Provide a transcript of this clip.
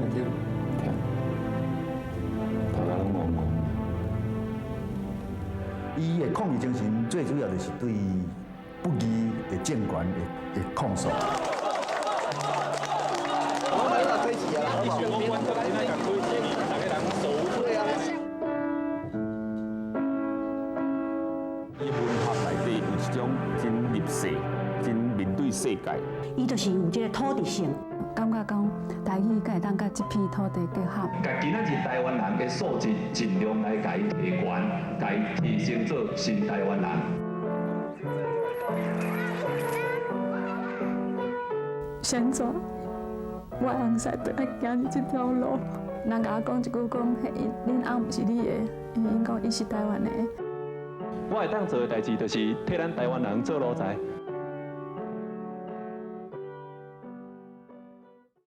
擺忝，忝，頭殼攏戇戇。伊的抗議精神最主要就是對不義的政權的控訴。我們來推起啊！你選我觀眾，今仔共開錢，逐个人數。對啊。伊文學內底有一種真入世、真面對世界。伊就是有這个土地性，感覺講台語敢會當佮這片土地結合。共今仔日台灣人的素質，盡量來共伊提懸，共伊提升做新台灣人。現在我翁婿就愛行這條路。人共我講一句講，彼恁翁毋是你的，𪜶講伊是台灣的。我會當做的代誌，就是替咱台灣人做奴才。